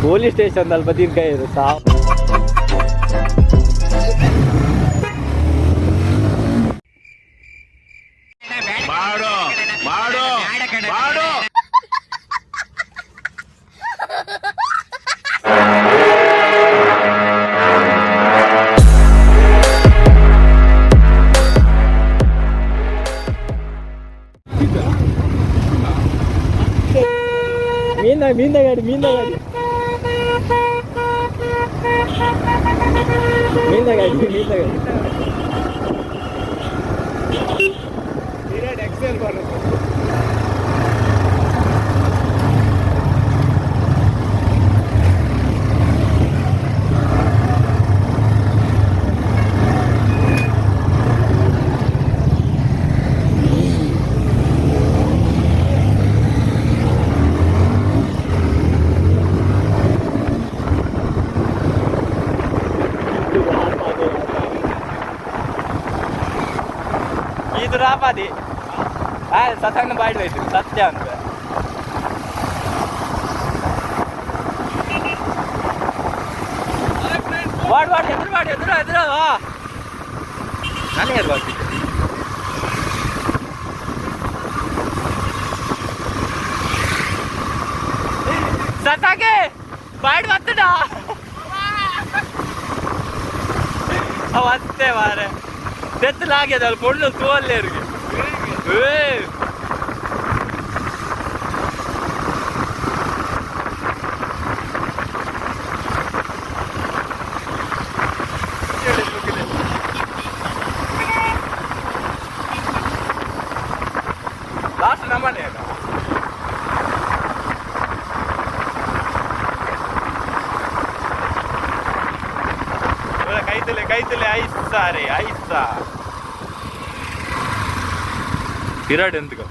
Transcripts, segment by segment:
Police station ಅಲ್ಪ ತಿರ್ಗಾಯಿರು ಸಾವು. ಮಾಡು ಮಾಡು ಮಾಡು. ಮೀನ ಮೀನ ಗಾಡಿ, ಮೀನ ಗಾಡಿ, ಮೀನ ಗಾಡಿ, ಮೀನ ಗಾಡಿ. ಇದು ರಾಪಾದಿ ಸತಂಗ ಬಾಯ್ಡ್ ಹೋಯ್ತು ಸತ್ಯ ಅಂತ. ವಾಡ್ ವಾಡ್ ಎದುರು ಮಾಡಿ, ಎದುರು ಎದುರು. ನಾನೇ ಎದುರು. ಸತಾಗೆ ಬಾಯ್ಡ್ ಬರ್ತಡ ಅತ್ತೆ ಮಾರೆ ತೆತ್ತಲಾಗ್ಯದ ಅಲ್ಲಿ ಪೊಳ್ಳು ತೋಲ್ಲೇರಿಗೆ. ಏ ಲಾಸ್ಟ್ ನಮ್ಮನೆ. ಕೈತಲೆ ಕೈತಲೆ ಐಸಾ ರೇ ಐಸಾ ಬಿರಾಡ್ ಎಂತಕ.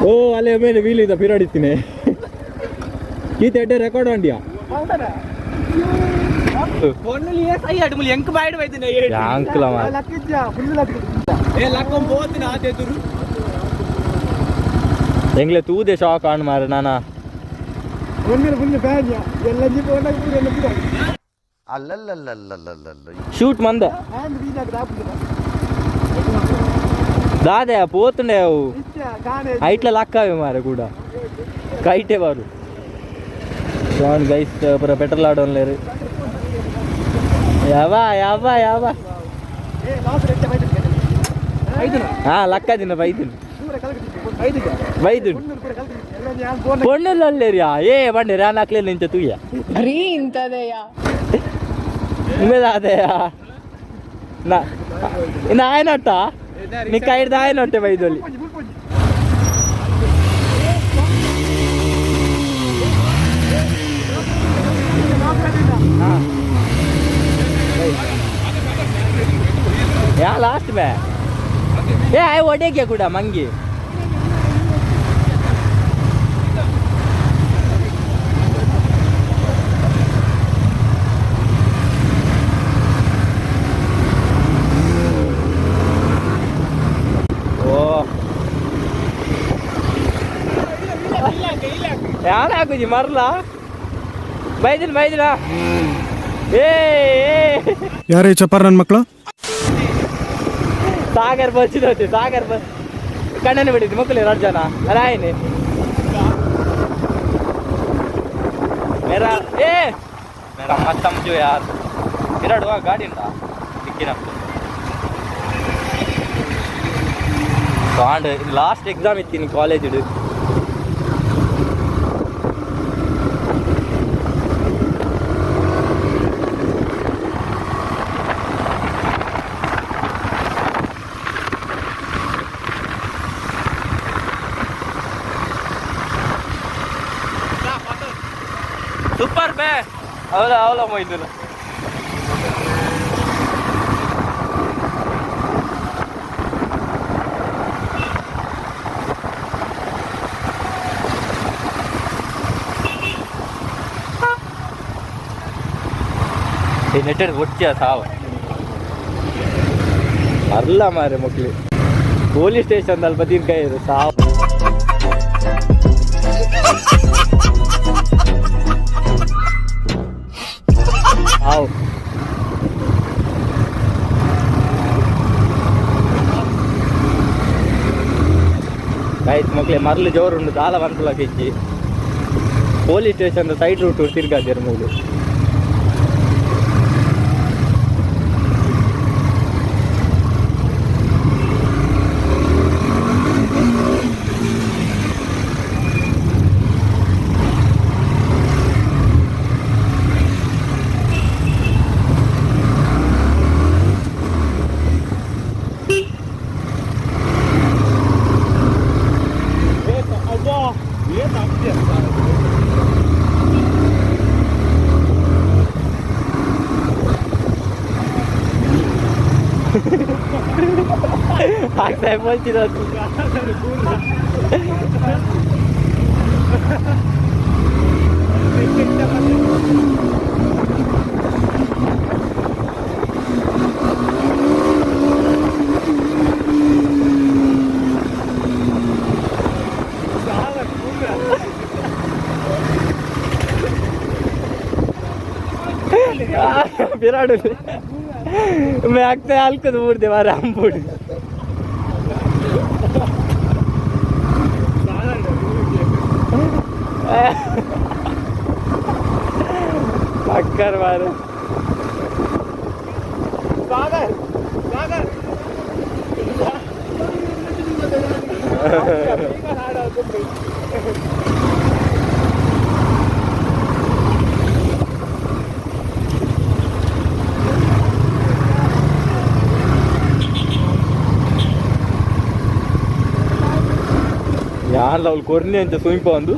ಓ ಅಲ್ಲೇ ಮೇಲೆ ವೀಲ್ ಇದೆ ಪಿರಾಡಿತ್ತೀನಿ. ಈತ ಎಡ್ಡೆ ರೆಕಾರ್ಡ್ ಅಂಡಿಯಾ. ಯಾಂಕ್ಲ. ಎಂಗ್ಲೆ ತೂದೆ ಶಾಕ್ ಆನ್ ಮಾರ ನಾನಾ. ಅಲ್ಲಲ್ಲಲ್ಲಲ್ಲಲ್ಲಲ್ಲ. ಶೂಟ್ ಮಂದ ದಾದೆ ಪೋತುಂಡೆ ಅವು ಐಟ್ಲ ಲಕ್ಕಾವೆ ಮಾರೆ ಕೂಡ ಕೈಟೆ ಬಾರು. ಶಾನ್ ಗೈಸ್ ಪೂರ ಪೆಟ್ರೋಲ್ ಆಡೋನ್ಲೇರು. ಯಾವ ಯಾವ ಯಾವ ಹಾ ಲಕ್ಕ ದಿನ ಬೈದಿನ ಬೈದು ಪೊಣ್ಣುಲ್ಲಲ್ಲೇರಿಯಾ. ಏ ಬಂಡೆ ರಾನ್ ಹಾಕ್ಲಿಲ್ಲ ನಿಂತ ತೂಯ. ಗ್ರೀನ್ ತದೆಯಾ. ಉಮೇದಾದೆಯಾ ನಾ ಇನ್ನು ಆಯನೊಟ್ಟ ನಿಕ್ಕ ಹಿಡ್ದು ಆಯನೊಟ್ಟೆ ಬೈದಲ್ಲಿ. ಯಾ ಲಾಸ್ಟ್ ಮೇ ಏ ಆಯ್ ಒಡೆಗೆ ಕೂಡ ಮಂಗಿ. ಓ ಯಾರು ಹಾಕುಜಿ ಮರ್ಲ ಬೈದಿನ ಬೈದಿನ ಏ ಏ. ಯಾರೇ ಚಪ್ಪಾರ್ ನನ್ನ ಮಕ್ಕಳು? ಸಾಗರ್ ಬಸ್ ಹೋಯ್ತು, ಸಾಗರ್ ಬಸ್ ಕಣ್ಣನ್ನು ಬಿಟ್ಟಿದ್ದು ಮಕ್ಕಳು ಎರಡು ಜನ ರಾಯನಿ ಮೇರಾ ಏ ಮೇರಾ ಮಸ್ತ್ ಸಮಜು ಯಾರ್ ಎರಡು ಗಾಡಿ ಉಂಟಾ ಸಿಕ್ಕಿನ ಕಾಂಡ್. ಲಾಸ್ಟ್ ಎಕ್ಸಾಮ್ ಇತ್ತೀನಿ ಕಾಲೇಜ್. ಸೂಪರ್ ಬೇ ಅವಲ ಅವಲ ಮೊಯ್ದುಲ್ಲ. ನೆಟ್ಟೆಡ್ ಒಟ್ಟಿಯ ಸಾವು ಅರ್ಲ ಮಾರೆ ಮಕ್ಳು ಪೊಲೀಸ್ ಸ್ಟೇಷನ್ ಅಲ್ಪ ತಿನ್ಕಾಯಿರು ಸಾವು. ಹಾವು ಆಯ್ತು ಮಕ್ಳೆ, ಮರ್ಲು ಜೋರುಂಡು ದಾಲ ಬಂತಲ ಕಿಚ್ಚಿ police station side route ತಿರ್ಗಾದಿರ ಮೂಲು. ಆಗ್ತಾ বলছিল ಬಿರಾಡು ಆಗ್ತಾ ಅಲ್ಕದ ಊರ್ದೆ ಮಾರ ಅಂಬುಡು. ಅಕ್ಕರ್ ಮಾರ ಯಾರ್ಲ ಅವಳು ಕೊರ್ನಿ ಅಂತ ಸುಂಪ ಒಂದು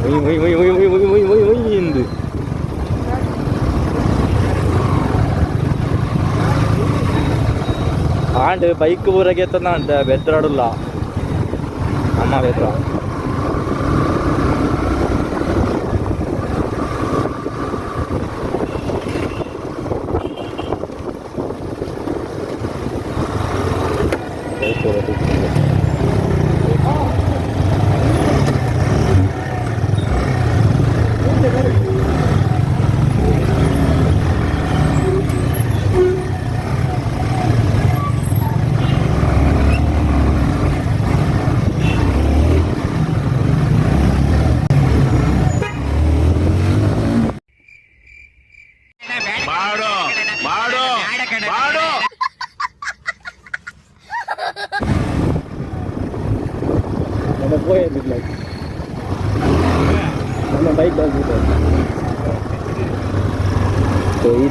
ಒಯ್ ಒಯ್ ಒಯ್ ಒಯ್ ಒಯ್ ಒಯ್ ಒಯ್ ಒಯ್ ಒಯ್ ಎಂದು ಆಂಡ್ ಬೈಕ್ ಊರಾಗೆ ತಂದ ಅಂಟ ಬೆದ್ರಾಡಲ್ಲ ಅಮ್ಮ ಬೆದ್ರ. ಬೈಕ್ ಊರಾಗೆ. ಮಾಡು ಮಾಡು ಮಾಡು. ನಮ್ಮ ಪೋಯ್ ನಮ್ಮ ಬೈಕ್. ಸೊ ಈ